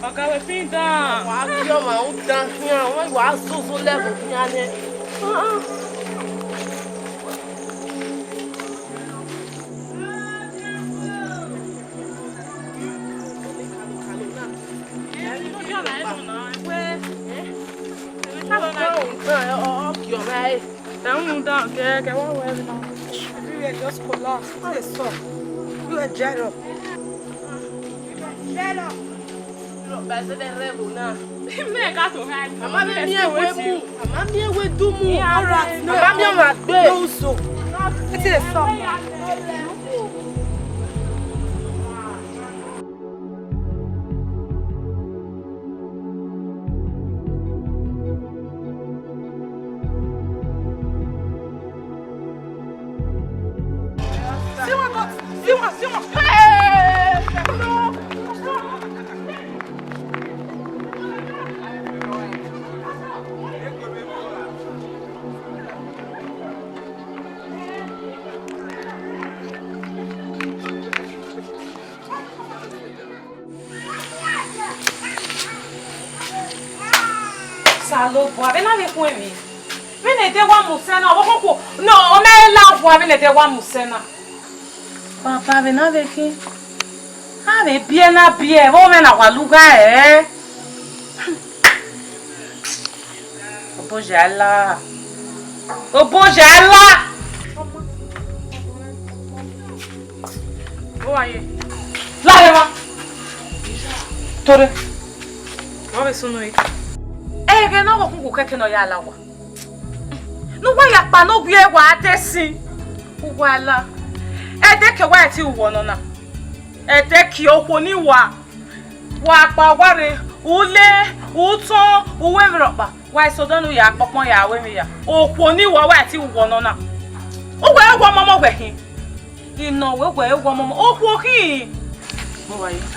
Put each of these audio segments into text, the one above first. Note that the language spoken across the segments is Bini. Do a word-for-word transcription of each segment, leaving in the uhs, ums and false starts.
Ọga wẹ pin dan. Wa gie ọmwa udan khian, wa zozo lẹvbo khian nẹ. Everywhere just collapse. What a shock. You a gel up. Gel up. A ma miẹn ewe mu, a ma miẹn ewe du mu. All right, no. A ma miẹn ọmwa gbe. No, so. It is so. See one, God. See one, see one. Hey! No. Osanobua, vbene a vbe khuẹn emwi, vbene ẹdẹ wa mu sẹ na, ọvbokhan okhuo ne ọ mẹ la vua vbene ẹdẹ wa mu sẹ na. Baba, vbene a vbe khin, a vbe biẹ na biẹ, vbe ọ mwẹ na wa lugha ẹre. Oboya la. Oboya la. Vbọ wa ye? Lare wa. Tore. Wa vbe sunu yi. Ẹghẹ ne ọ vbe khun kẹkẹ ne ọ ya la wa. Ne uwa ya kpa ne owiẹ wa de sin. Uwa la. Ẹdẹ ke wa ti uwọ nọ na. Ẹdẹ ke okhuo ni wa. Wa kpa wa rre, u le, u tọn, u wẹ emwi rhọkpa. Wa eso dọnọ ya kpọkpọn ya wẹ emwi ya. Okhuo ni wa wa ti uwọ nọ na. Uwẹ wọ mọmọ wẹ hin. Inọ wẹ wẹ wọ mọmọ. Okhuo khin.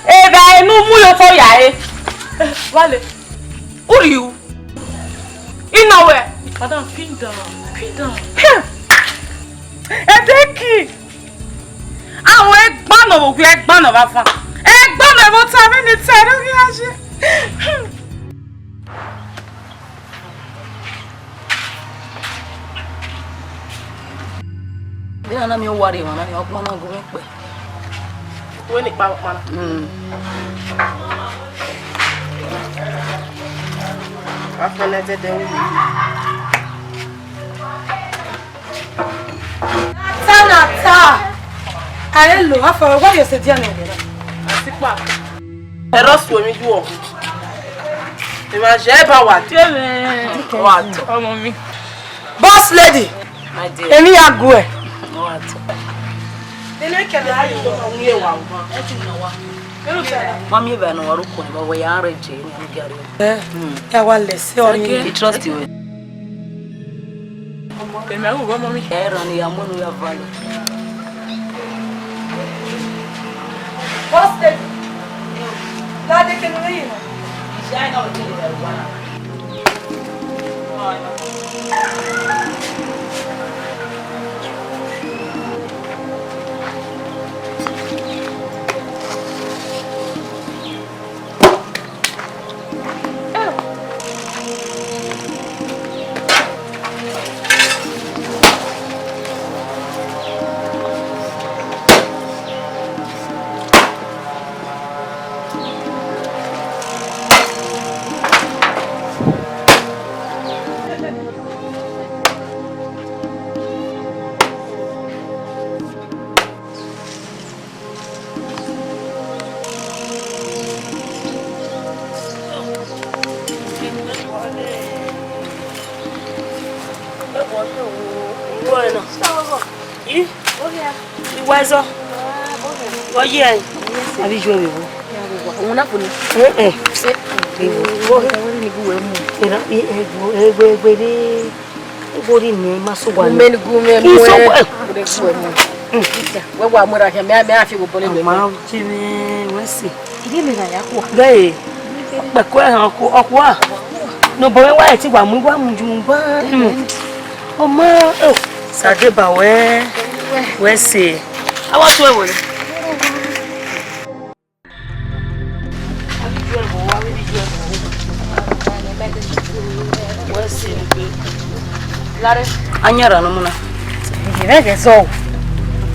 Evba enu mu yo to ya re. Vale. Uriu. Inọ wẹ. Madam, pin down. Pin down. Ẹdẹ ke. Ahọ ẹgba nọ vbe ogui, ẹgba nọ vbe avan. Ẹgba nọ vbe ota vbe ne ita ẹre ghi a ye. Vbene a na miẹn owa rre emwa na ni, ọkpa na gu mwẹ kpẹ. Wẹ ne ikpa ọkpa na. Mm. Wa fẹnẹ zẹdẹ wu. Ta na ta. Ae lo, afọ wa yo se dia ne. Asikpa. Ẹrọ suẹn mi ju ọ. Emwa jẹ ba wa. Wa tọ. Ọmọ mi. Boss lady. My dear. Emi ya gu ẹ. Wa tọ. Ene kẹlẹ ayo. Mami, eva ne wa ru kuen, but we are ready, we are ready. Eh, ya wa lẹ se ọ ni. He trust you. Kẹmẹ ru vbọ, mami. Ẹ rhan ne ya mu enu ya vale. Boss lady, lade kene rre yina. Ìyá iná ò tí ì lè bẹ̀rù wa. Ih, I wa ẹzọ. Ọ ye ẹre. Avbe iyuẹ vbe vbo? Òun na fo ni. Eh, eh. Vbo? Egbe, egbe, egbe, egbe, egbe ni. Igho rri mẹ, ma sẹ owa nẹ. Gumẹ ni gumẹ mu ẹ. Iso ẹ. Gumẹ mu ẹ. Wẹ wa mu ra khian, mẹ, mẹ a fi obọ ne. Ma je mwẹ wẹ sẹ. Ide mẹ na ya kua. Ghe. Kpẹkọ ẹhan ọkua. Ne obọ mwẹ wa ẹtin wa mu, wa mu ju gba. Ọmọ, o, sa deba wẹ, wẹ sẹ. Awa tu ẹwẹ. Anyara nọ mu na. Ghẹ zọ o.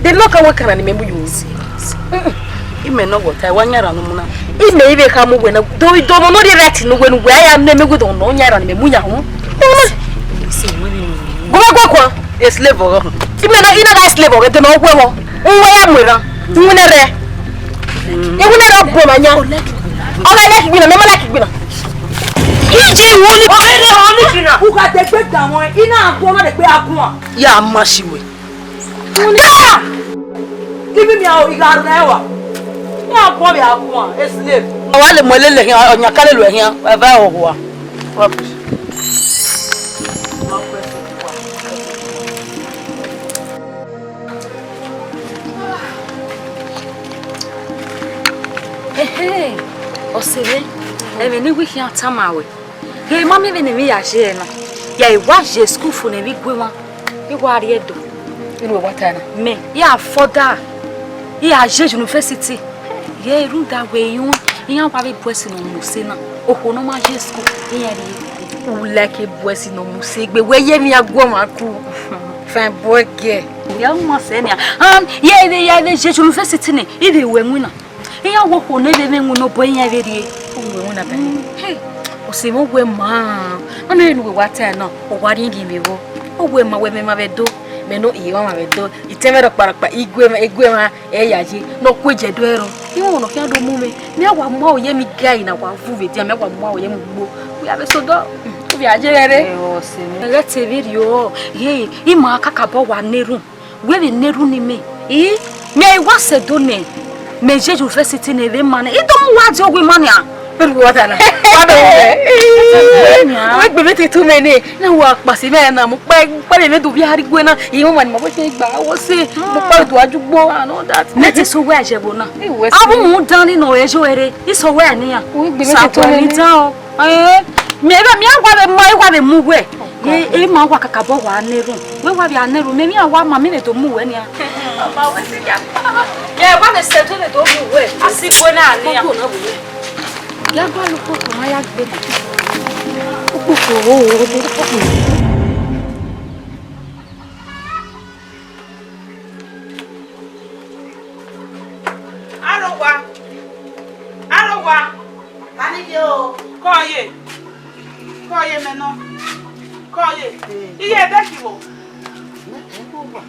De nọ ka wẹ kana ni mẹ mu yo ise. Imẹ nọ wọ ta, wa nyara nọ mu na. Imẹ ivbe kha mu wẹ na. Do do mo no ri right nu wẹ nu wẹ ya ne mẹ wẹ do nọ nyara ni mẹ mu ya hu. Gu mẹ gu kua. E slave ọghọ. Imẹ na ina da slave ọghọ de nọ wẹ wọ. Uwẹ ya mu ra. Uwẹ ne rẹ. Ewu ne rọ bọ ma nya. Ọ gha like gbina, mẹ ma like gbina. Ije wo ni bere ọ ni gbina. U gha degbe dan wọn, ina agbọn na degbe agbọn. Ya ma shi wẹ. Una! Ibi mi a o igha rẹ wa. Ya agbọn vbe agbọn, e slave. Ọ wa le mu ẹlẹlẹ khian, ọ yan kale lu ẹhian, wa va họhua. Rubbish. Ehe, ọse mwẹ, ẹmwẹ ne I wẹ I khian tama ruẹ. Ghe ma miẹn vbene emwi ya ye ẹre na, ya i wa ye school fo ne emwi gue mwa, I wa rrie Ẹdo. Inu wa ta na? Mẹ, I gha further, I gha ye university. Ye rhunmwuda wẹ iruẹn, iran wa vbe bu ẹse ne ọ mu use na. Okhuo ne ọ ma ye school, iran rhie egbe. U like bu ẹse ne ọ mu use egbe, wẹ ye emwi a gu ọmwa ku. Fine boy girl. Ya u ma sẹ nian. And ye vbe, ya vbe ye university ni, I vbe ru ẹwin na. Iran wẹ okhuo ne vbe mwẹ iwinna obọ iran vbe rrie. Uwẹ iwinna bẹghe. Hey, ọse mwẹ wẹ ma. Nọ mẹ vbene uwẹ wa ta na, ọ wa rhie ghi mwẹ vbọ. Ọ wẹ ma wẹ mẹ ma vbe do. Mẹ no I ma ma vbe do. I tẹ mwẹ rhọkpa rhọkpa, I gu ẹmwẹ, I gu ẹmwẹ, ẹ ya ye. Ne ọ ku eje do ẹrọ. Iwinna ne ọ khian do mu mwẹ. Mẹ wa mu aro ye mi ga na wa vu vbe dia, mẹ wa mu aro ye mu gbo. Wẹ a vbe so dọ. Ovbi a ye rẹre. Ẹ, ọse mwẹ. Ghẹ te vberriọ. Ye, I ma kakabọ wa na erhunmwu. Wẹ vbe na erhunmwu ne imẹ, I, mẹ i wa sẹ Ẹdo nẹ, mẹ ye university nẹ vbe ma nẹ, I do mu uwa die owa ima nian. Vbene uwa ta na, wa do wẹ. Wẹ gbe mẹ te tu mẹ nẹ, na wa kpasi mẹ na, mu kpa, kpa mẹ do via hari gue na, I ma ma ni ma wẹ te gba, wo se, mu kpa do aju gbo, and all that. Mẹ te so wẹ a ye vbo na. Abọ mu dan ni nọ ẹ yo ere, I so wẹ nian. Wẹ gbe mẹ te tu mẹ nẹ. Sa ni dan o. Eh, mẹ vbe, mẹ wa vbe ma, I wa vbe mu wẹ. Ye, e ma wa kakabọ wa na erhunmwu. Wẹ wa vbe a na erhunmwu, mẹ, mẹ wa ma, mẹ vbe do mu wẹ nian. Ọma wẹ si ya. Ye, wa vbe sẹ to vbe do mu wẹ. A si gue na nian. Ya gba lu koko ma ya gbe. Ukpoko o. Arowa. Arowa. Kani ye o. Kọ ye. Kọ ye mẹ nọ. Kọ ye. Iye ẹdẹki vbo?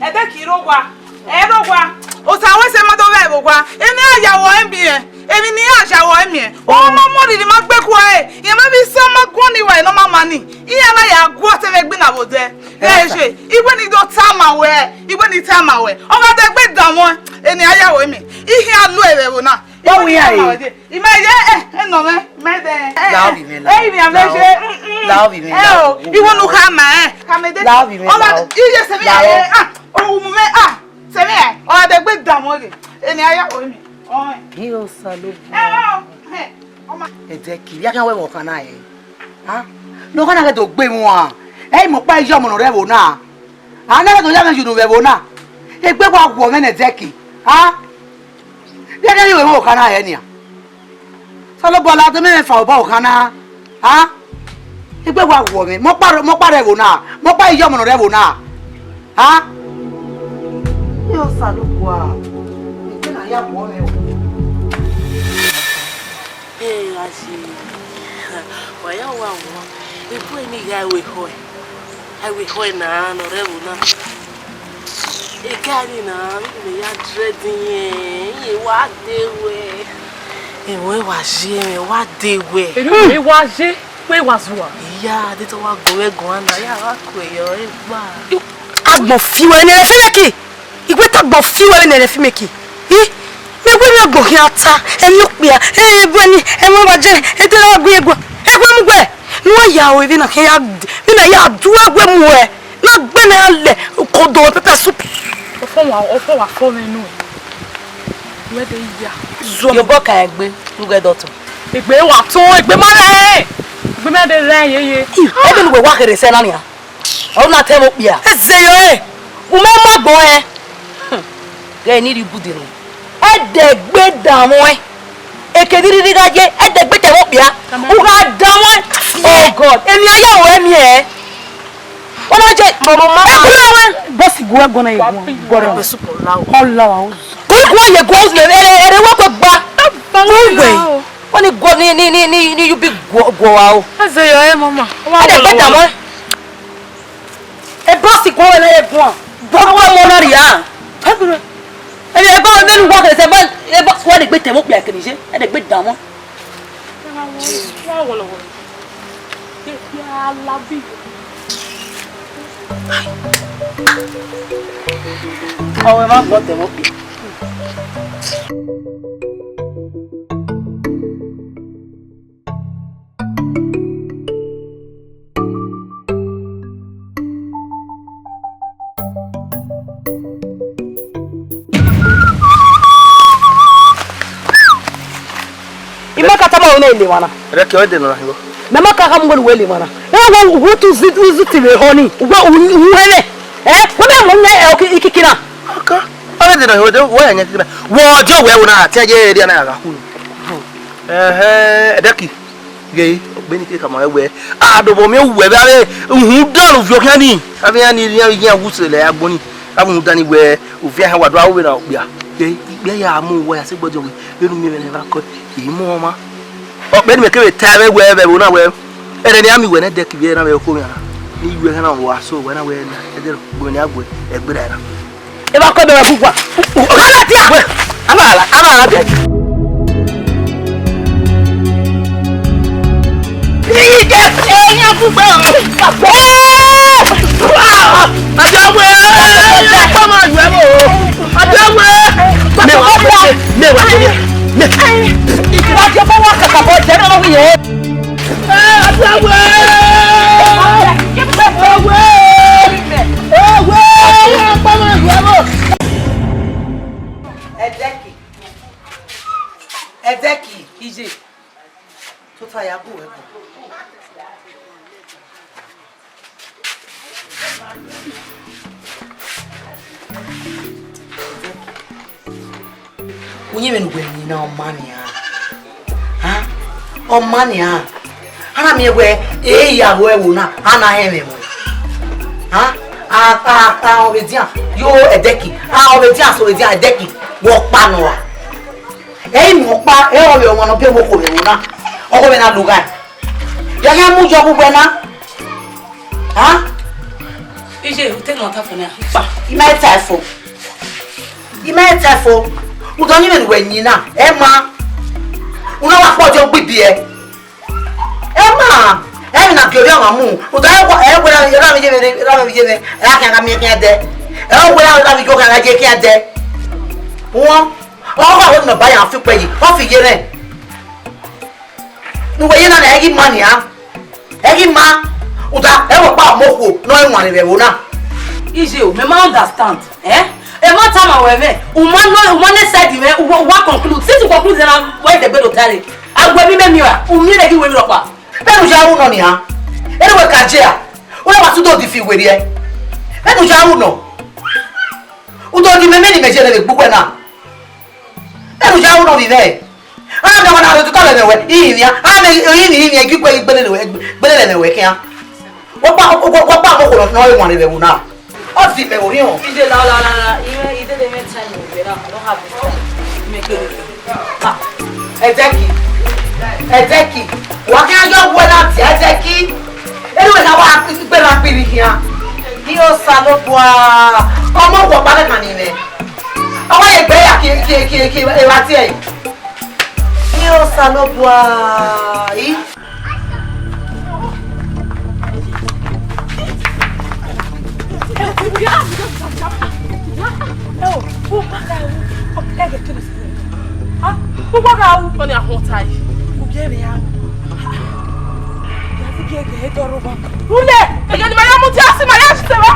Ẹdẹki rre owa. Ẹ rre owa. Osa wẹ sẹ ma do vwẹ vbe owa. Emwi a ya wọ emiẹn. Emwi ne iran ya wọ emiẹn. Ọmọ mọ rhirhi ma gbe kua ẹre. Iran ma vbe sẹ ma guan ni wa ne ọ ma ma ni. Iran na ya gu ọtẹn vbe gbe na vbe odẹ. Ẹ je, iwẹ ni do tama wẹ, iwẹ ni tama wẹ. Ọ gha dẹ gbe dan wọn, eni a ya wẹ mi. Ihian lu ẹvbo na. Ọ wi ya re. Ima ye, eh, eh, nọ mẹ, mẹ dẹ. Eh, la obi mẹ, la. Eh, imi a mẹ je. La obi mẹ, la. Eh, o, iwọ nu kha ma, eh. Kha mẹ dẹ. La obi mẹ, la. Iye sẹ mi, eh, ah, o mu mẹ, ah, sẹ mi, eh. Ọ gha dẹ gbe dan wọn ghe. Eni a ya wẹ mi. Ọ, eh. Gi Osa lo. Eh, o, eh. Ẹdẹki, ya khian wẹ vbe ọkhan na re. Ha? Ne ọkhan na ghẹ do gbe emwa. Ẹ i mu ọkpa iye ọmọ ne ọ rre ẹvbo na. A na ghẹ do ya mwẹ ye unu vbe ẹvbo na. Egbe wa wọ mwẹ ne ẹdẹki. Ha? Vbe ẹdẹ ye wẹ vbe ọkhan na re nian. Osanobua la do mẹ mwẹ fa obọ ọkhan na. Ha? Egbe wa wọ mwẹ. Mẹ ọkpa, mẹ ọkpa rre ẹvbo na. Mẹ ọkpa iye ọmọ ne ọ rre ẹvbo na. Ha? Ẹ Osanobua, egbe na ya wọ mwẹ o. Ẹ gha ye, wa ya wa wọ, ebo ni gha ru ehọ, a ru ehọ na ne ọ rre ẹvbo na. Ega ni na, mẹ ya dread yẹn, iye wa de wẹ. Ẹmwẹ wa ye, ẹmwẹ wa de wẹ. Enu wa ye. Wẹ wa zua. Iya, de tọ wa gun vbe guan na, ya wa kue yọ, egba. Agbọn fi wẹ ne ẹrẹ fi meki. Iwẹ ta agbọn fi wẹ ne ẹrẹ fi meki. I, mẹ wẹ ne agbọn khian ta, ẹni okpia, e, ebo ẹni, ẹmwẹ wa jẹ, e de na wa gun egua. Egua mu wẹ. Nu wa ya o, ebi na khian ya, bi na ya du egua mu wẹ. Na gbe na ya lẹ, kodo pepper soup. Ọfọ wa, ọfọ wa fọ mwẹ nu. Wẹ de ya. Zuọ. Yobọ ka egbe, lu ghe dọtun. Egbe wa tun, egbe ma rẹ. Egbe ma de rẹ yeye. Ebe nu wẹ wa khere sẹ na nia. Ọ na tẹ vbe okpia. Eze yo e. U mẹ ma gbọn ẹ. Ghẹ ni rhie ibude nẹ. Ẹdẹgbe danmwẹ. Eke ni rhirhi gha ye, ẹdẹgbe tẹ vbe okpia. Wẹ gọna ye guan, gọna. Ọ la wa o. Ko guan ye guan, ere, ere wa ko gba. Ko we. Wani guan ni, ni, ni, ni, ni you be guan, guan wa o. Eze yo, eh, mama. Ade gbe da mo. E boss guan wẹ na ye guan. Bo guan mo na ria. Ebe, ebe, ebe nu wa kere se, ebe, ebe wa de gbe tẹ mo kpia kere je. Ade gbe da mo. Ọwẹ ma gbọ tẹ vbe okpia. I ma ka tama unu ele emwa na. Rẹkẹ ọ dẹ nọ na hiro. Mẹ ma ka kha mu wẹ le emwa na. Ẹ wẹ uwu tu zi, uzu ti vbe họ ni. Uwu, uwu ẹmwẹ. Ẹ, wẹ mẹ mu nẹ, ẹ, ikiki na. Aka. Ọ dẹ nọ hiro, wẹ ya yan ikiki na. Wọ jọ wẹ wo na, te ye area na gha khu. Ẹhẹ, Ẹdẹki. Ghe, ọgbẹni ke khama wẹ wẹ, a do vbọ miẹn uwẹ vbe avbe uhunmwu dan ne u viọ khian ni. Avbe iran ni, iran, iran wu sẹ lẹ agbọn ni. Avbe uhunmwu dan ni wẹ, u viọ hẹ wa do aro vbe na okpia. Ghe, ikpia ya mu uwa ya sẹ gbọdọ wẹ, vbene u miẹn mwẹ na evba kọ, I mu ọmwa. Ọkpẹn ni mẹ kevbe ta ẹmwẹ wẹ vbe ẹvbo na wẹ, ẹrẹ ne a miẹn uwẹ nẹ Ẹdẹki vbe na vbe okhuo mwa na. Ne I ru ẹghẹ na vbe uwa so, wẹ na wẹ na, ẹdẹ gbe ne a gue, ẹgbẹe na. Eva kọ bẹrẹ fun wa. Ọlọdia. A ma la, a ma la bẹ. Iyi jẹ ẹyin fun gbẹ. Ee! Adiawe! Ọmọ yuẹ o. Adiawe! Mẹwa, mẹwa, mẹwa. Ìwádìí ọmọ wa kàkà bọ̀ jẹ́ náà wíyẹn. Ẹ, Adiawe! Owe! Owe! Ọmọ yuẹ o. Ẹdẹki. Ẹdẹki. Iye. Tota ya bu ẹbọ. Uyinmwẹ ne uwẹ yin na, ọ ma nian. Ha? Ọ ma nian. A na miẹn wẹ, e ya ru ẹvbo na, a na hẹnmwẹ ẹmwẹ. Ha? A, a, a, ọ vbe dian, yo Ẹdẹki, a, ọ vbe dian, so vbe dian, Ẹdẹki, wẹ ọkpa nọ ra. Ẹ i mu ọkpa, ẹ i re ọmwa ne ọ biẹ vbe okhuo vbe ẹvbo na, ọghe mwẹ na lughaẹn. Ya khian mu yọ vbe uwẹ na. Ha? Iye, u te nọ ta fo na, kpa. I ma ta fo. I ma ta fo. Rhunmwuda ọni vbene uwẹ yin na, ẹ ma. U na wa kpọdiọn gbe ibiẹ. Ẹ ma. Ẹ na gie ovbi ọmwa mu. Rhunmwuda ẹ wẹ, ẹ wẹ, ẹ ra vbe ye mwẹ, ẹ ra vbe ye mwẹ. Ẹ ra khian gha miẹn khian dẹ. Ẹ wẹ, ẹ ra vbe ye khian gha ye khian dẹ. Wọn. Ọ gha wẹ ne ọ ba ya fi ukpẹ yi, ọ fi ye mwẹ. Ne uwẹ ye na, na ẹ ghi ma nian. Ẹ ghi ma, rhunmwuda ẹ wẹ ọkpa ọmọ okhuo ne ọ i wanrẹn vbe ẹvbo na. Iye o, mẹ ma understand. Eh? Ẹ ma tama wẹ mwẹ, u ma nọ, u ma nọ side mwẹ, u wa, u wa conclude. Since u conclude na, wẹ dẹ gbe do tare. A gu emwi mẹ miẹn ra, u miẹn nẹ ghi wẹ emwi rhọkpa. Vbene u ya ru nọ nian, ere wẹ ka je a, wẹ wa su do di fi werriẹ. Vbene u ya ru nọ, u do di mẹ mẹ ne imẹ je nẹ vbe gbe uwẹ na. Vbene u ya ru nọ vbe mwẹ. A na miẹn ọmwa na rhie otọ vbe ẹmwẹ wẹ, irinmwian. A na miẹn irinmwian, irinmwian, igi kue, igbele ne wẹ, gbele ne ẹmwẹ wẹ khian. Wẹ ọkpa, wẹ, wẹ, wẹ ọkpa ọmọ okhuo ne ọ i wanrẹn vbe ẹvbo na. Ọ di mẹ vbe orhiọn. Ije la, la, la, la. Imẹ, I dede mwẹ time vbe na, I don't have this time. Imẹ kere. Ah, Ẹdẹki. Ẹdẹki. Wa khian yọ wẹ na dia Ẹdẹki. Ere wẹ na wa gbe na kpiri khian. Iyẹn Osanobua. Ọmọ wọ ọkpa nẹ kan ni mwẹ. Ọ wa ye gbe ya kie, kie, kie, kie, evba tie ẹre. Iyẹn Osanobua. I. Ule, ẹgẹ ne ma ya mu dia si ma ya sẹ vba.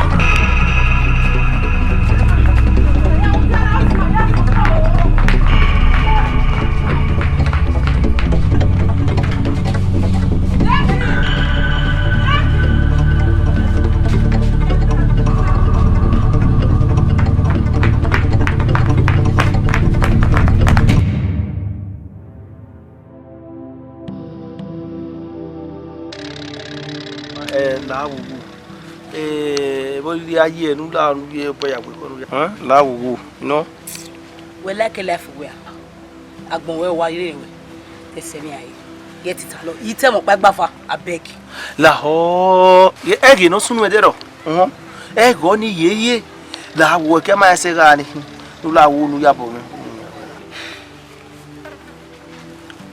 Ẹ, la vbe uwu. Eh, vbọ rhirhi a ye ne u la, ne u ye obọ ya wẹ kọ ne u ya. Hẹn, la wo wo, nọ. Wẹ like life wẹ a? Agbọn wẹ wa rre wẹ. Ẹsẹ ne a ye. Ye tita lọ. I te mọ kpa gbafa, abeg. Lahọ, ẹghẹ ne ọ sunu ẹdẹ rọ. Uhun. Ẹghọ ni ye ye. La wo ke ma ẹsẹ gha ni. Nu la wo nu ya bọ mwẹ.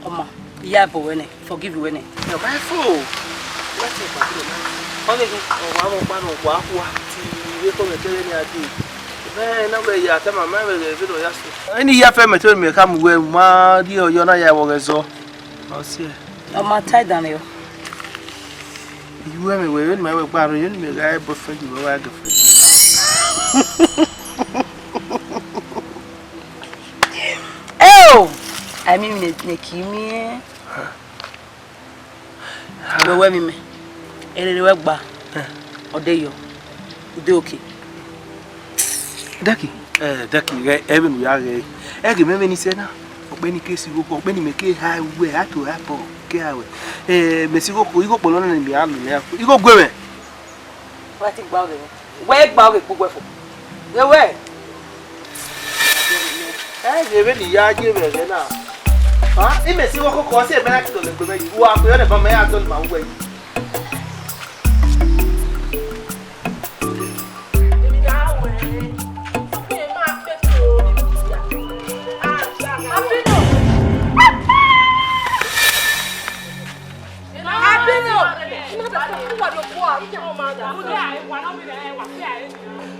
Ọma, I ya ẹbọ wẹ nẹ, forgive wẹ nẹ. Ẹ, ọ ma fo. Wẹ te gba kẹ na. Ọ ghe ghe. Ọ wa vbe ọkpa nọ, wa kua. Ti vbe kọ mẹ kẹrẹ ni a dee. Mẹ na wẹ ya ta ma, ma vbe ghe vbe nọ ya so. Ẹni ya fẹ mẹ te mẹ ka mu wẹ, ma rhie ọyọ na ya vbe ọghẹ zọ. Ọ siẹ. Ọma tie down yọ. Iye uwẹ mwẹ wẹ, vbene mẹ wẹ gba rre, vbene mẹ gha boyfriend, mẹ gha girlfriend. Eo! Ai miẹn emwi ne, ne ki miẹn. Wẹ wẹ miẹn mẹ. Erere wẹ gba. Ọ de yọ. U de okay. Dẹki, eh, Dẹki, ghẹ, ẹvbo ne u ya ghẹ. Ẹghẹ mẹ vbe ni sẹ na. Ọkpẹni ke si igho, ọkpẹni mẹ ke ha wẹ, a to ha bọ, ke ha wẹ. Eh, mẹ si igho, igho kpọlọ na ni mẹ a lu mẹ a. Igho gue mwẹ. Wa ti gba ọghe. Wẹ gba ọghe kpugbu ẹfo. Wẹ wẹ. Ẹ, ye vbe ni ya ye vbe ẹghẹ na. Ha? I mẹ si igho koko, ọ si ẹmẹ na ki dọlegbe mwẹ yi. Wa kpe ọnẹ ba mẹ ya dọlegbe ma uwẹ yi.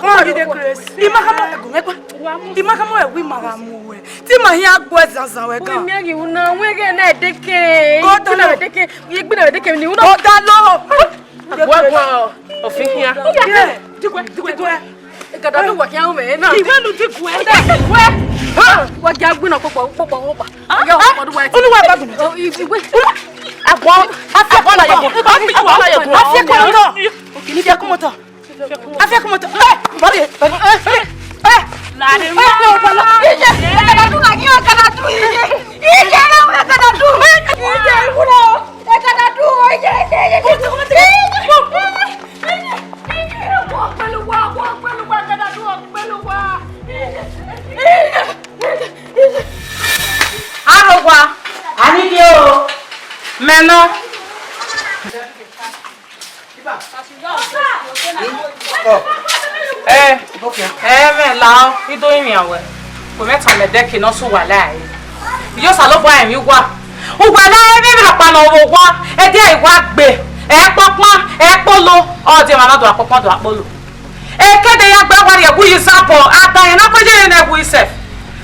Come on, you dey craze. Ima kama egu ngekwa. Ima kama egu ima ga mu we. Ti ma hia gbe zanzan wẹ gan. Wẹ miẹn ghi una, wẹ ghe na edeke. Go down. Edeke, ye gbina edeke ni una. Go down low. Wẹ gua ofin hia. Yeah, digwe, digwe. Ekada do wa kia me na. Iwe nu digwe. Wẹ. Wẹ gia gbina kpokpo, kpokpo, kpokpo. Unu wa ba gbina. O, i, iwe. Agbo, afia kọmọtọ. Afia kọmọtọ. Afia kọmọtọ. Afia kọmọtọ. Eh, bari, bari, eh, eh, eh. Lare ma. Iye, ekada du na, iye, ekada du, iye. Iye, ekada du. Iye, iwuro. Ekada du, iye, iye, iye. Ọpẹlọpẹ, ọpẹlọpẹ, ekada du, ọpẹlọpẹ. Arogua, a ni gie o. Mẹ nọ. Ẹ, ẹ, mwẹ la, I do rinmwian wẹ. Wẹ mwẹ tama Ẹdẹki ne ọ sẹ uwa la ẹre. Iye Osanobua rẹn emwi uwa. Uwa na rẹn emwi rhọkpa ne ọ vbe owa, ẹdẹ i wa gbe, ẹ kpọkpan, ẹ kpolo, ọ dia emwa na do akpọkpan do akpolo. Ekẹdẹ ya gbe wa rhie ẹwu ye izabọ, adan rẹn na kue ye ne ẹwu isẹf.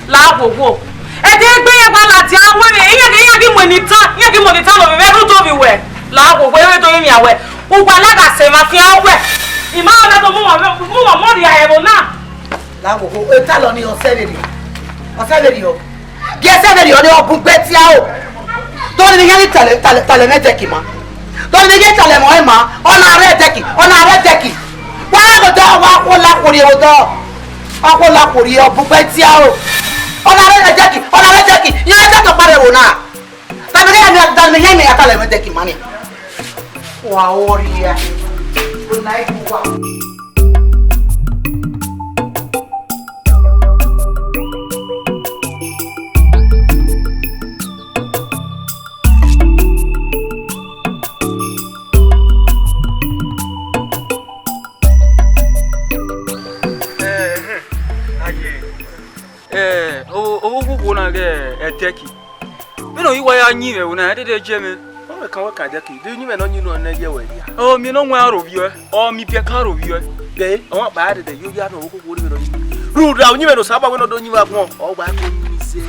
La wowo. Ẹdẹ egbe rẹn wa ladian ru ẹmwẹ, iran ghi, iran ghi mu eni dan, iran ghi mu eni dan ne ovbi mwẹ rhunmwuda ovbi wẹ. La wowo, ẹmwẹ do rinmwian wẹ. Uwa na gha sẹ emwa fian wẹ. I ma na do mu uwa, mu uwa mọ rhie ẹvbo na. La wowo, etalọ ni ọ sẹ vberriọ. Ọ sẹ vberriọ. Gie sẹ vberriọ ni ọ bu gbe tiaro. Dọni ne iran ghi talẹ, talẹ, talẹ mwẹ Ẹdẹki ma. Dọni ne iran ghi talẹ mwẹ ma. Ọ na rre Ẹdẹki, ọ na rre Ẹdẹki. Wa rre odọ, wa khuo la khuorriẹ odọ. Wa khuo la khuorriẹ, ọ bu gbe tiaro. Ọ na rre Ẹdẹki, ọ na rre Ẹdẹki. Iran Ẹdẹki ọkpa rre ẹvbo na. Dọni ne iran, dọni ne iran ya talẹ mwẹ Ẹdẹki ma ni. Wa ọrria. Ọna i wa. Eh, o, o, wo, wo na ghe Ẹdẹki. Vbene ọ ghi wa ya yin mwẹ ẹvbo na, ẹ dede jẹ mwẹ. Ọ mwẹ kan wẹ kan Ẹdẹki, de uyinmwẹ ne ọ yin unu nẹ ye wẹ hia? Ọ miẹn ne ọ wan aro vbiẹ, ọ miẹn ibiẹka aro vbiẹ. Ghe, ọmwa kpa dede yo ya nọ okhuo vbe nọ. Rhunmwuda uyinmwẹ ne Osanobua wẹ ne ọ do yin mwẹ agbọn, ọ gba ko yin zẹ.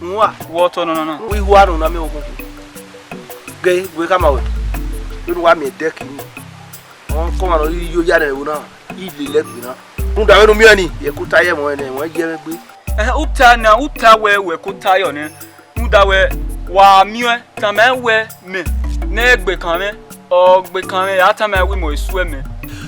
Nwa. Wọ tọ nọ nọ nọ. Wi hua nọ na miẹn okhuo. Ghe, wẹ khama wẹ. Vbene uwa miẹn Ẹdẹki ni. Ọ kọmwa ne ọ rhirhi yo ya nẹ ẹvbo na, I lele ẹgbin na. Rhunmwuda vbene u miẹn ni, ye ẹko ta ye ẹmwẹ nẹ, ẹmwẹ ye mwẹ gbe. Ẹhẹn, u ta na, u ta wẹ, wẹ ẹko ta yọ nẹ. Rhunmwuda wẹ, wa miẹn, tama wẹ mẹ, ne egbe kan mwẹ, ọ gbe kan mwẹ, ya tama wẹ imẹ esu ẹmẹ.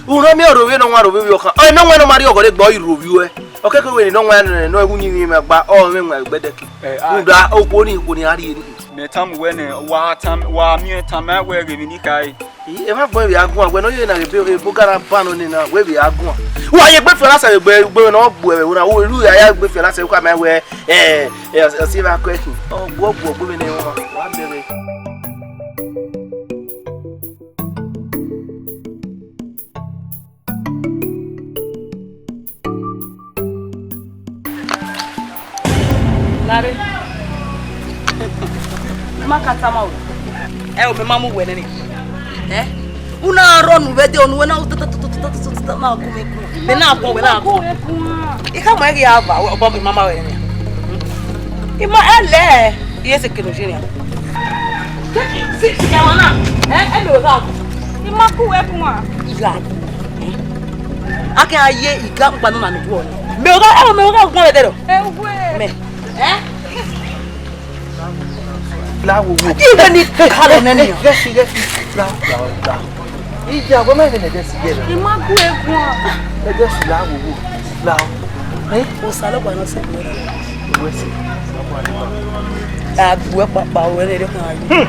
Unu miẹn rovbiẹ ne ọ wan rovbiẹ ọkhan. Ọ, ne ọ wan ne ọ ma rhie ọghọ rre egbe, ọ i rovbiẹ uẹ. Ọ kẹkẹ wẹ ne ọ wan ne ọ wu yin mwẹ gba, ọ mwẹ wan egbe Ẹdẹki. Ẹ, a- Rhunmwuda, okhuo ni, okhuo ni a rhie ni. Mẹ tama wẹ nẹ, wa tama, wa miẹn tama wẹ ghe emwi ne I khare. Emwa agbọn vbe a guan, wẹ ne ọ ye na ebe, ebe ogara ban nọ nena, wẹ vbe a guan. Wa ye egbe fian na sẹ egbe, egbe ne ọ gbe ẹvbo na, wo ru ya ya egbe fian na sẹ, u ka ma wẹ, eh, eh, ọ si evba kue khin. Ọ guọ guọ gbe vbene ọ ma, wa bẹghe. Lare. Ma ka tama o. Ẹ o, mẹ ma mu wẹ nene. Ẹ? U na rọ nu vbe de onu wẹ na, na gu mẹ gun. Mẹ na gun wẹ na gun. I ka ma ghi ava, ọbọ ghi ma ma wẹ nene. I ma ẹlẹ, iye se kenu jini. Si, si, ya wa na. Ẹ, ẹ lo gha. I ma ku wẹ gun a. Iya. A kẹ a ye iga kpa nọ na ne uwẹ. Mẹ ọgha, ẹ, mẹ ọgha gun vbe de rọ. Ẹ, uwe. Mẹ. Ẹ? La wo wo. Ibe ni kalo nene. Yes, yes. La, la, la. Ija, wẹ ma nene de si ye. I ma gu egun. E de si la wo wo. La. Eh? O sa lo gba no se. Wẹ si. Agbu ẹ kpakpa wẹ ne erha kan. Hmm.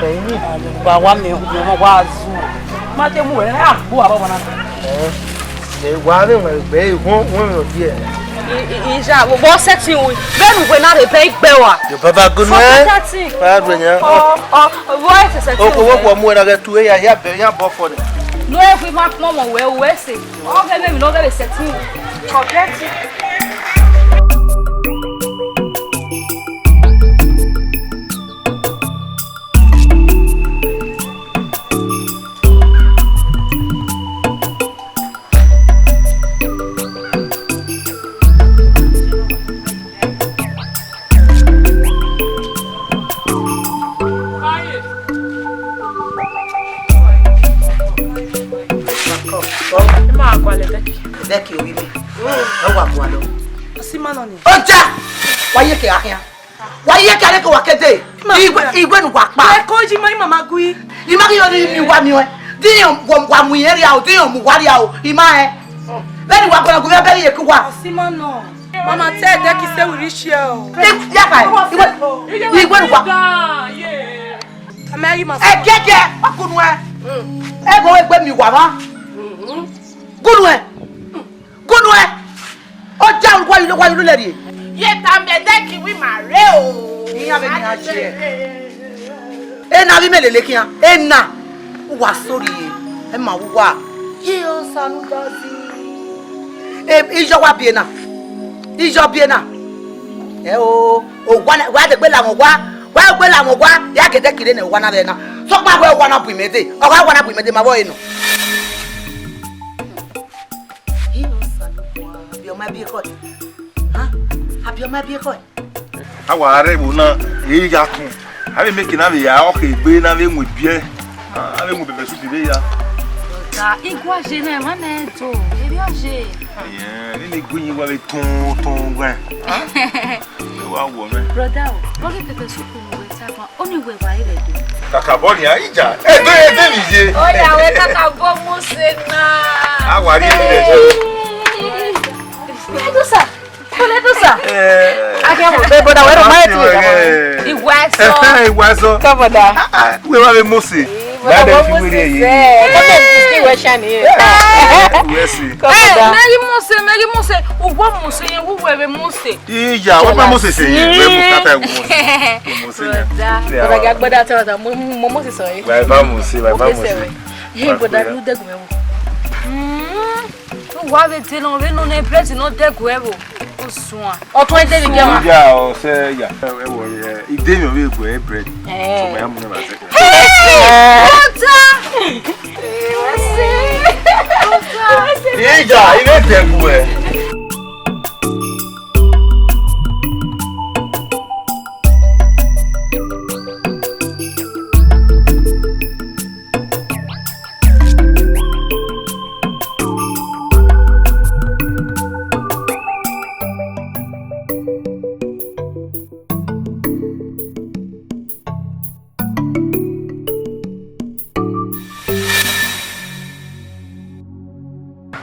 Ẹyin. Wa wa mi, mi wa zu. Ma te mu wẹ, agbu aba wa na. Eh. Ẹ wa vbe wọn gbe ihun wọn rọ die. Ija, vbọ sẹtin wi. Vbene uwẹ na rhe bẹ igbe wa. Yo baba gunu ẹ. Forget that thing. Ba do yan. Ọ, ọ, vbọ ẹ sẹtin. Oko wo kọ mu ẹre ghe tu ya ya bẹ ya bọ fọ ni. No e fi ma kpọnmọ wẹ, wẹ se. Ọ ghe vbe mi, no ghe vbe sẹtin wi. Forget it. Ima gualọ Becky. Becky, ovbi mwẹ. Ọ wa gualọ. Ọ si ima nọ ni. Ọ ja! Wa ye ke gha khian. Wa ye ke arẹn ke wa ke dee. Ma Igwe, gualọ. Igwe ne uwa kpa. Ẹ ko ji ma, ima ma gui. I ma ghi yo ni mi wa miẹn. Di iran wa, wa mu irẹn rria o, di iran mu uwa rria o. I ma rẹn. Vbene wa gualọ gu vbe ẹbẹre ye ke uwa. Ọ si ima nọ. Mama, tell Becky say we reach here o. Ẹ, ya kha, Igwe, Igwe ne uwa. Kama yi ma. Ẹgẹgẹ, ọkunu ẹ. Ẹ gho egbe miẹn uwa mwa. Gunu ẹ. Gunu ẹ. Ọ ja wa yi lo, wa yi lo lẹ rrie. Ye ta mẹ Becky wẹ ima rre o. Iran vbe nian ye. Ena vbe imẹ lele khian. Ena. Uwa sorry. Ẹ ma uwa. Ye Osanudazi. E, iyọ wa biẹ na. Iyọ biẹ na. Ẹ o, owa na, wa degbe la wọn wa. Wa gbe la wọn wa. Ya gẹdẹ kire ne owa na vbe na. Sọkpa wẹ owa na bu imẹ dee. Ọ gha owa na bu imẹ dee, ma vbe ọre nọ. He Osanobua, abi ọma biẹ khọe. Ha? Abi ọma biẹ khọe. A wa rre ẹvbo na, e ya kun. A vbe make na vbe ya ọkhe egbe na vbe mu ebiẹ. A vbe mu pepper soup vbe ya. Ọga, igua je na, emwa na do, erriọ je. Ẹyẹn, nene gu yin wa vbe tọn tọn wẹn. Ha? E wa wọ mẹ. Brother o, body pepper soup ni wẹ ta gban. Ọni wẹ wa i vbe do. Kakabọ nia, ija. Ebe, ebe mi ye. Oya, wẹ kakabọ mu se na. A wa ri ebe rẹ. Edu sa. Kole edu sa. Eh. Ake mo be boda wẹ ro ma ti wẹ. Iwa so. Iwa so. Come on da. Ah, ah, we wa be Mose. Ba de fi were ye. Come on, see where shine here. Where see? Come on da. Mary Mose, Mary Mose. Uwa Mose, ye wu wẹ be Mose. Iya, wẹ ma Mose se ye, wẹ mu kata wu Mose. Mose ni. Brother. Brother, ga gbọdọ tell us, mo, mo Mose sọ ye. Wẹ ba Mose, wẹ ba Mose. Hey, brother, lu dẹgun ẹvbo. Mm. Wa vbe de nọ, vbe nọ ne bread nọ dẹgun ẹvbo. O suan. Ọ tọn ẹdẹ vbe gẹ ma. Iya, ọ sẹ ya. Ẹvbo ye, ide mi ọ vbe gu ẹ bread. Eh. So, ma ya mu ne ba sẹ. Hey, brother. Iya, ibe dẹgun ẹ.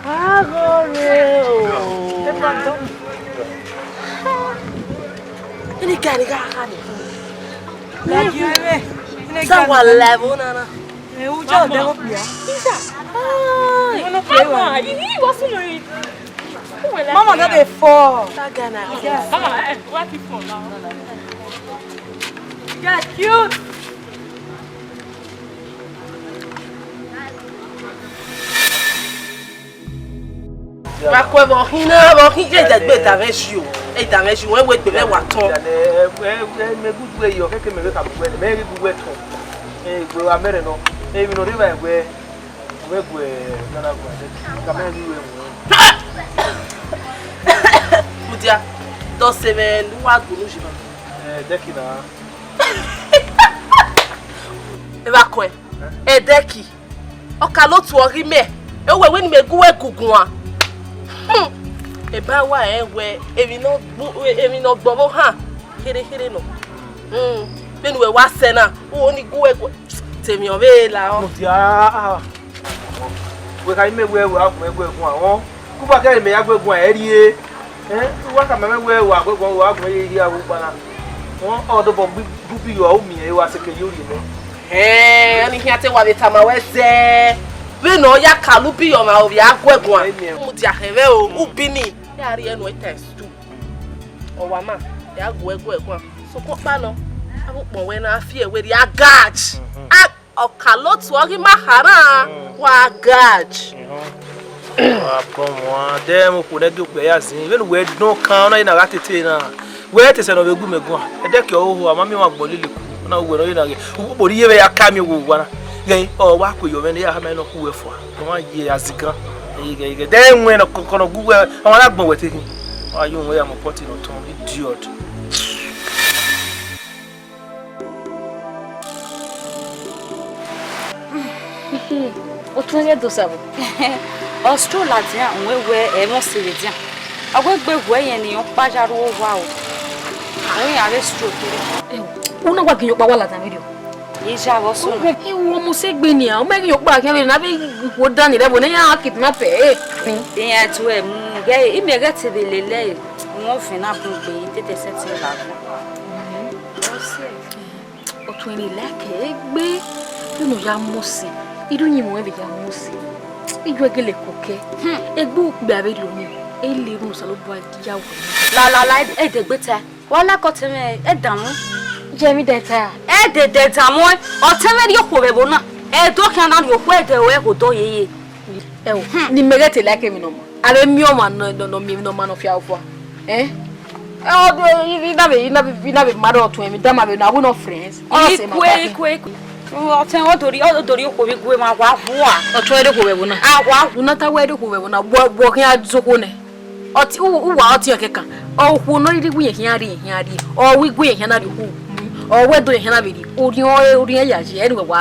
Aghọre o. Ini gari gha kha ni. Sa wa la ẹvbo na na. Eh, uja ọdẹ wo pia. Ija. Ah, you no play well. Mama, you was no. Mama, no dey fall. That guy na. Yes. Mama, eh, what if fall now? Get cute. Wa kuẹ vbe ọkhin na, vbe ọkhin, ye dẹgbe da mwẹ shi o. E da mwẹ shi, wẹ wẹ egbe mwẹ wa tọn. Ẹ, ẹ, ẹ, mẹ gu wẹ yọ, kẹkẹ mẹ vbe ka bu wẹ, mẹ ghi gu wẹ tọn. Ẹ, egbe wa mẹrẹ nọ. Ẹ, emwi nọ rre vbe wẹ, wẹ gu, ẹ, nana gu, ẹ, ka mẹ ghi wẹ mu. Mudia, dọse mwẹ ne uwa gbunu yi ma. Ẹ, dẹki na. Evba kuẹ, Ẹdẹki. Ọkalotu ọ ghi mẹ, ẹ wẹ wẹ ne imẹ gu wẹ guguan. Hmm. Eba wa rẹn wẹ emwi ne ọ gbu-, emwi ne ọ gbọvbọ han kherhe kherhe nọ. Hmm. Vbene uwẹ wa sẹ na, u ho ni gu wẹ gu-, te emwi ọ vbe la ọ. Mudia, ah, wẹ kha imẹ wẹ wa gu wẹ gu guan, ọ. Kuba kẹre mẹ ya gu guan ẹ rrie. Ẹ, wa ka ma mẹ wẹ wa gu guan, wa gu ye ya wu gbana. Ọ, ọ dobọ gbi, gbi yọ, u miẹn, wa seke yo rrie nẹ. Ẹn, ọni khian te wa vbe tama wẹ zẹ. Vbene ọ ya ka lu bi ọmwa ovbi a gu guan. Amen. Mudia hẹn vbe o, u bi ni. Ya rhie nuẹn times two. Ọ wa ma, ya gu ẹguẹ guan. Sokpan ọkpa nọ, avbe ukpọn wẹ na fi ẹwe rhie a gaj. Mhm. A Ọkalotu ọ ghi ma kha na, wa gaj. Wa bọ wọn, de mu okhuo nẹ gie okpia ya zin. Vbene uwẹ dọn kan, ọ na ye na gha tete na. Wẹ te sẹ ne ọ vbe gu mẹ guan. Ẹdẹki ọhọ, a ma miẹn ọmwa agbọn lele ku. Ọ na wẹ ne ọ ye na ghe. Ukpokpori ye vbe ya ka miẹn owa na. Ghẹ, ọ wa ku eyọ mwẹ ne ya ha mẹ nọ ku wẹ fua. Ọ ma ye azigan. Ghẹ, ghẹ, ghẹ. De ẹwẹn nọ kọkọ nọ gu wẹ, ọmwa na gbọn wẹ te khin. Wa ye owẹn ya mu pọti nọ tọn, idiot. Otu ẹghẹ do sa vbo? Ọ stroll ladian, wẹ wẹ ẹmwẹ ọse vbe dian. Ọ wẹ gbe wẹ yẹn ne ọ kpa ya ru owa o. Wẹ ya vbe stroll kere. Una wa ghi yọ kpa wa ladian vberriọ. Ye ja vbọ sunu. Iwu ọmọ sẹ egbe nian, ọ ma ghi yọ kpa khian vberriọ na vbe wo dan ni rẹ vbo ne ya kidnap ẹ. Iran tu ẹ mu, ghẹ, imẹ ghẹ te vbe lele ẹ, wọn fẹn na bun gbe, tete sẹtin gha gun. Ọtuẹn ni like egbe, vbene ọ ya mu si, irhu uyinmwẹ vbe ya mu si, ijuẹ gele koko. Hmm. Egbe ukpia vberriọ ni, e le erhunmwu Osanobua ya wẹ. La, la, la, ẹ, ẹdẹgbeta. Wa like ọtẹn mwẹ, ẹ danmwẹ. Jẹ emwi dẹ ta. Ẹ dẹdẹ danmwẹ, ọtẹn mwẹ rhie okhuo vbe ẹvbo na. Ẹ do khian na rhie okhuo ẹdẹ ruẹ gho dọ yeye. Ẹo, hmm, ne imẹ ghẹ te like emwi ne ọ ma. A vbe miẹn ọmwa nọ, nọ, nọ miẹn emwi ne ọ ma nọ fia fua. Eh? Ẹ, ọ do, I, I na vbe, I na vbe, I na vbe marry ọtuẹn mwẹ, da ma vbe na, we no friends. Ọ sẹ ma. Ikue, ikue, ikue. Ọtẹn, ọ do rhie, ọ do rhie okhuo vbe igue ma wa hua. Ọtẹn rhie okhuo vbe ẹvbo na. A wa. U na ta wẹ rhie okhuo vbe ẹvbo na, wọ, wọ khian zẹ okhuo nẹ. Ọti, u, uwa ọtiẹn kẹkan. Ọ okhuo ne ọ rhirhi gu yẹn khian rhie, khian rhie. Ọ wẹ gu yẹn khian na rhie okhuo. Ọ wẹ do yẹn khian na vbe rhie. Orhiọn, orhiọn ya ye, ẹre wẹ wa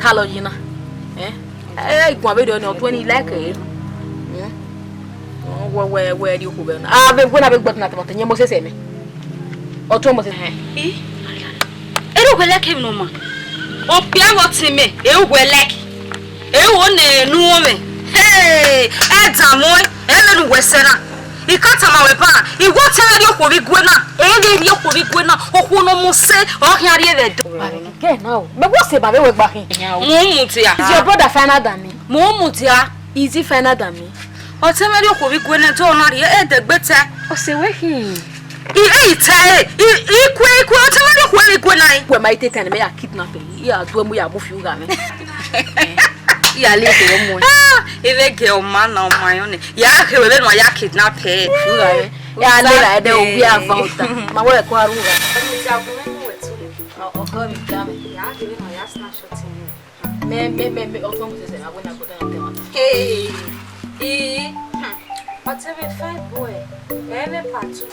ta lọ yi na. Eh? Ẹ, iguan vberriọ ni, ọtuẹn ni like ẹre. Hmm? Wẹ, wẹ, wẹ rhie okhuo vbe na. A vbe wẹ na vbe gbẹdun na tama ọtẹn yẹn Moses ẹmẹ. Ọtuẹn Moses. I? Ẹ do wẹ like emwi ne ọ ma. Okpia vbe ọtẹn mẹ, ẹ wẹ like. Ẹ wo ne nu mwẹ. Hey, ẹ danmwẹ, ẹ vbe ne uwẹ sẹ na. I ka tama wẹ ba, I wẹ ọtẹn mwẹ rhie okhuo vbe igue na. Ẹ vbe rhie okhuo vbe igue na. Okhuo ne ọ mu sẹ, ọ khian rhie vbe ẹdẹ. Girl now, mẹ wẹ ọse ba vbe wẹ gba khin. Mu mudia. Is your brother finer than me? Mu mudia. Is he finer than me? Ọtẹn mwẹ rhie okhuo vbe igue na, do na rhie, ẹ dẹgbeta. Ọse wẹ khin. I, e, I ta ẹre, I, ikue, ikue, ọtẹn mwẹ rhie okhuo vbe igue na. Wẹ ma i te tan ne mẹ ya kidnap ẹre, I ya du ẹmu ya mu fi ugha mwẹ. I ya le ẹre ọmọ. Ah, I vbe gie ọma na ọma yọn nẹ. Ya khe wẹ vbene wa ya kidnap ẹre. Ugha mwẹ. Ya le ra ẹdẹ owi avan ota. Ma wẹ ẹko aru ugha. Ọgọ mi ga mẹ. Ya khe vbene wa ya snatch ọtẹn mwẹ. Me, me, me, me, ọtẹn Moses, I win a good one. Hey, eh, hmm. Ọtẹn mwẹ fine boy. Me, me, part two.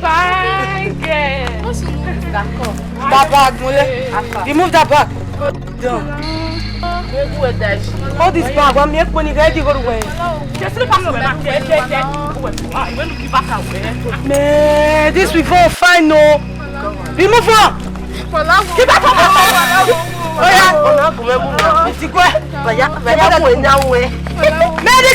Fine girl. Baba, Agunle, remove that bag. Done. Hold this bag. Wa mi ekpo ni ready go to where? Man, this will fall fine, no. Remove her. Give back her. Oh yeah. It's good. Baya, baya, go in that way. Man, they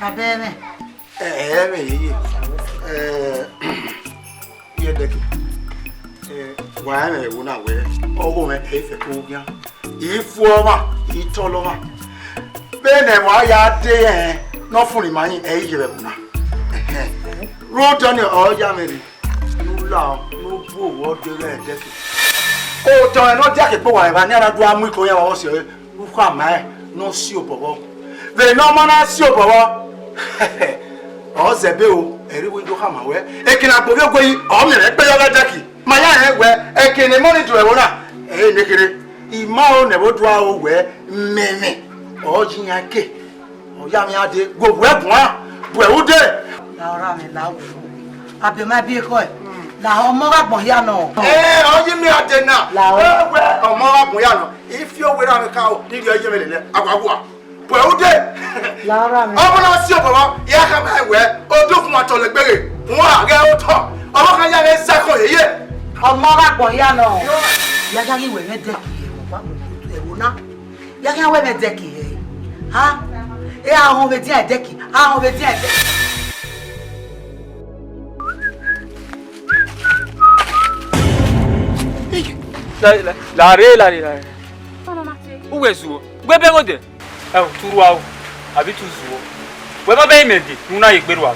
Abẹ mwẹ. Ẹ, ẹ, mwẹ yeye. Ẹ, iye Ẹdẹki. Ẹ, wa rẹn ẹvbo na wẹẹ, ọghe mwẹ ẹ i fẹ ke u khian. I fu ọmwa, I tọlọ ọmwa. Vbene wa ya de ẹn, ne ọ funi ma yin, ẹ i ye vbe ẹvbo na. Ẹhẹn. Rhunmwuda ọnii, ọ ya mwẹ rre. Ne u la, ne u bu owẹ ọdọ ẹghẹ Ẹdẹki. Otọ mwẹ ne ọ diake kpe owa evba ne a na do a mu ikun yan vbe ọvbọsiẹ, u khama ẹre ne ọ si obọ vbọ. Vbene ọ ma na si obọ vbọ, ọ zẹ ebe o, ẹre iwindow khama wẹ. Eke ne agbọn ovbi ogue yi, ọ miẹn mwẹ gbe yọ vbe Ẹdẹki. Ma ya rẹn wẹ, eke ne mọni do ẹvbo na, ẹ i nekherhe. I ma ro ne ẹvbo do aro wẹ, mẹmẹ, ọ yi iran ke. Ọ ya mwẹ iran dee, gu owẹ guan, bu ẹre ude. La ọra mwẹ la wo. Abiọma biẹ ekhọe, la ọmọ gha gbọn hia nọ. Ẹ, ọ yi mwẹ iran dee na. La ọ- Ẹ wẹ, ọmọ gha gbọn hia nọ. I fi owa erha mwẹ ka o, ne I rhie iye mwẹ lele, a wa gua. Bu ẹre ude. La ọra mwẹ. Ọmọ na si obọ vbọ, I a khama ẹre wẹ, odofun ma tọlọ egbe ghe, wọn a ghẹ otọ. Ọmọ kan ya mwẹ zẹ ẹko yeye. Ọmọ gha gbọn hia nọ. Ya ya ghi wẹ mwẹ Ẹdẹki, ẹvbo na. Ya khian wẹ mwẹ Ẹdẹki hẹ? Ha? E a họn vbe edian Ẹdẹki, a họn vbe edian Ẹdẹki. La, la, la re, la re, la re. Uwẹ zuọ, wẹ bẹghe odẹ. Ẹ, te u rua o, abi te u zuọ. Wẹ ma bẹghe imẹ dee, ne u na ye egbe rua.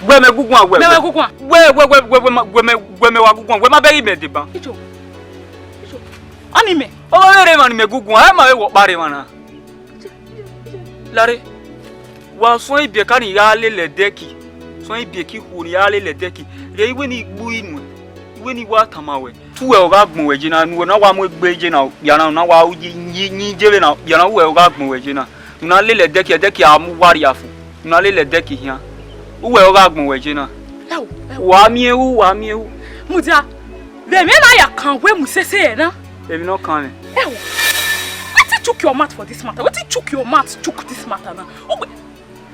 Wẹ mẹ guguan, wẹ, mẹ wẹ guguan. Wẹ, wẹ, wẹ, wẹ, wẹ ma, wẹ mẹ, wẹ mẹ wa guguan, wẹ ma bẹghe imẹ dee ban. Ijo, ijo. Ọni mẹ. Ọ ma vbe rre emwa ne imẹ guguan, ẹ ma vbe wẹ ọkpa rre emwa na. Lare, wa suẹn ibiẹka ni ya lele Ẹdẹki, suẹn ibiẹka ikhuo ni ya lele Ẹdẹki, rhie iwe ni gbu inuẹn, iwe ni wa tama wẹ. Te uwẹ ọ gha gbọn wẹ ye na, ne uwẹ na wa mu egbe ye na okpia na, na wa yin, yin, yin ye vbe na okpia na, uwẹ ọ gha gbọn wẹ ye na. U na lele Ẹdẹki, Ẹdẹki a mu uwa rria fo, u na lele Ẹdẹki khian. Uwẹ ọ gha gbọn wẹ ye na. Ẹ wo, ẹ wo. Wa miẹn ru, wa miẹn ru. Mudia, vbe emwi na ya kan wẹ mu sese ẹre na. Emwi ne ọ kan mwẹ. Ẹ wo, wetin chook your mouth for this matter? Wetin chook your mouth chook this matter na? Uwẹ,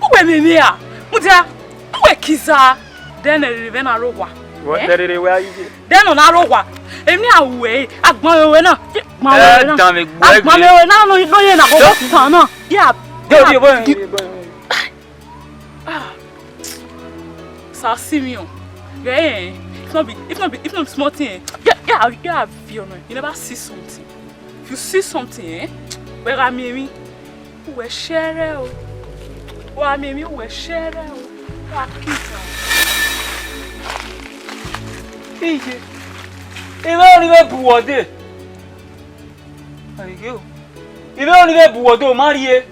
uwẹ mwẹ mwẹ a? Mudia, uwẹ kiza. Then rere vbe na ro wa. Wẹ, eh? Then rere wẹ a yi ye. Then ọ na ro wa. Emwi a ru ẹre, agbọn mwẹ na, agbọn mwẹ na. Ẹ dan mwẹ gbe. Agbọn mwẹ na no, no ye na, bọbọ tan na. Ya, ya, ya, ya, ya. Ah, Sir Simeon, yeah, if not be, if not be, if not be small thing, eh, yeah, yeah, yeah, you never see something. If you see something, eh, wẹ gha miẹn emwi, uwẹ shẹrẹ o. Wa miẹn emwi, uwẹ shẹrẹ o. Wa kiza. Iye, ẹ i vbe ọnii vbe bu wẹ ọdee. Ayo, ivbe ọnii vbe bu wẹ ọdee, ọ ma rrie.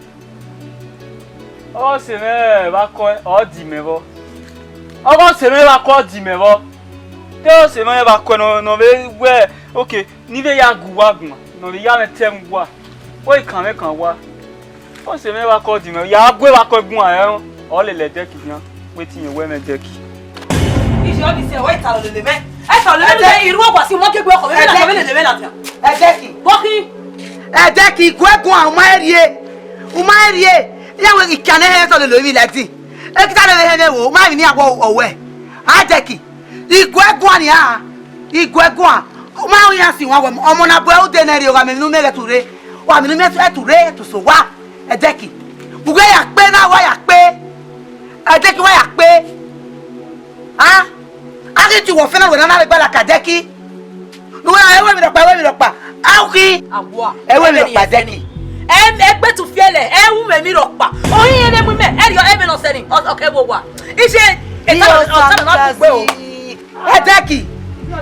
Ọghe ọse mwẹ vbe akọe, ọ di mẹ vbọ. Ọghe ọse mwẹ vbe akọe, ọ di mẹ vbọ. Te ọse mwẹ vbe akọe nọ, nọ vbe wẹ, okay, ne I vbe ya gu uwa guan, nọ vbe ya mwẹ te ẹmwẹ uwa. Wẹ i kan mwẹ kan wa. Ọse mwẹ vbe akọe, ọ di mẹ, ya gu vbe akọe guan, ẹn, ọ lele Ẹdẹki khian. Wetin yẹn wẹ mwẹ Ẹdẹki? Iye ọnii sẹ, wẹ i ta lele mwẹ. Ẹ ta lele mwẹ, Ẹdẹki. Irhu ọgua si mọ ke gbe ọkọ mwẹ, vbene ọkọ mwẹ lele mwẹ ladian. Ẹdẹki. Bọkhi. Ẹdẹki, gu ẹre guan, u ma rrie. U ma rrie. Iran wẹ ikian ne hẹ ta lele ovbi ladian. Ekita lele hẹ mwẹ wo, u ma emwi ne iran wẹ ọ wẹ. Ẹdẹki. I gu ẹre guan nia. I gu ẹre guan. Ọ ma ho iran si wan wẹ ọmọ na bu ẹre ude nẹ rrie, ọ gha miẹn emwi ne u miẹn ghẹ tu rre. Wa miẹn ne u miẹn ghẹ tu rre, tu so owa. Ẹdẹki. Vbe uwẹ ya kpe na, wa ya kpe. Ẹdẹki, wa ya kpe. A? A ghi tie uwẹ ọfẹn na, wẹ na na vbe gbalaka Ẹdẹki. Ne uwẹ ra, ẹvbo emwi rhọkpa, ẹvbo emwi rhọkpa. A u khin? Awa. Ẹvbo emwi rhọkpa Ẹdẹki. Ẹm, egbe tu fiẹlẹ, ẹ ru mwẹ emwi rhọkpa. Ohin ẹre mu mẹ, ẹ rhie ẹmwẹ ne ọ sẹ ni, ọ, ọ kẹ vbe owa. Iye, ọta na, ọta na na kugbe o. Ẹdẹki,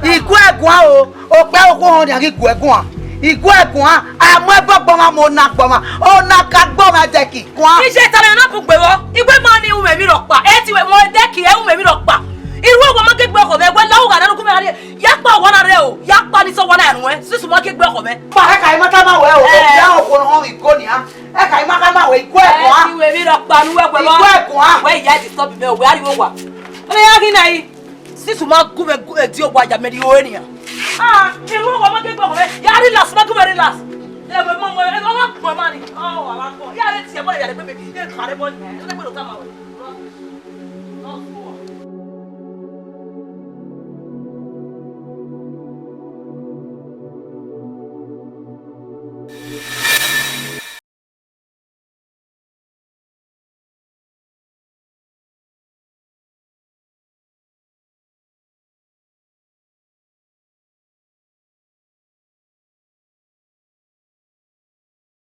i gu ẹ guan o, okpia okhuo họn nian ghi gu ẹ guan. I gu ẹ guan, a mu ẹbọ gbọmwa, mu ona gbọmwa, ona ka gbọmwa Ẹdẹki, guan. Iye, ọta na na kugbe vbọ, i wẹ ma ni ru mwẹ emwi rhọkpa, ẹ ti wẹ mọ Ẹdẹki, ẹ ru mwẹ emwi rhọkpa. I ru owa ma ke gbe ọkhọ mwẹ, wẹ la ugha na ne u gu mwẹ gha rrie. Ya kpa owa na rre o, ya kpa ni sẹ owa na ruẹn, since u ma ke gbe ọkhọ mwẹ. Kpa. Ẹ ka i ma tama wẹ o, okpia okhuo ne ọ họn ghi go nian. Ẹ ka i ma tama wẹ, i gu ẹ guan. Ẹ ti wẹ emwi rhọkpa ne uwẹ guẹ vbọ. I gu ẹ guan. Wẹ ya disturb mẹ o, wẹ a rrie owa. Ọ ya ghi na yi. Since u ma gu mwẹ gu, ẹ di owa ya mẹ rrie ore nian. Ah, I ru owa ma ke gbe ọkhọ mwẹ. Ya relax, ma gu mwẹ relax. Ẹ wẹ ma, ma, ẹ ma gbọn ma ni. Ọ, wa ma gbọn. Ya re tie ẹbọ ya re gbe mi. Ye khare ẹbọ ni. Ẹ gbe do tama wẹ.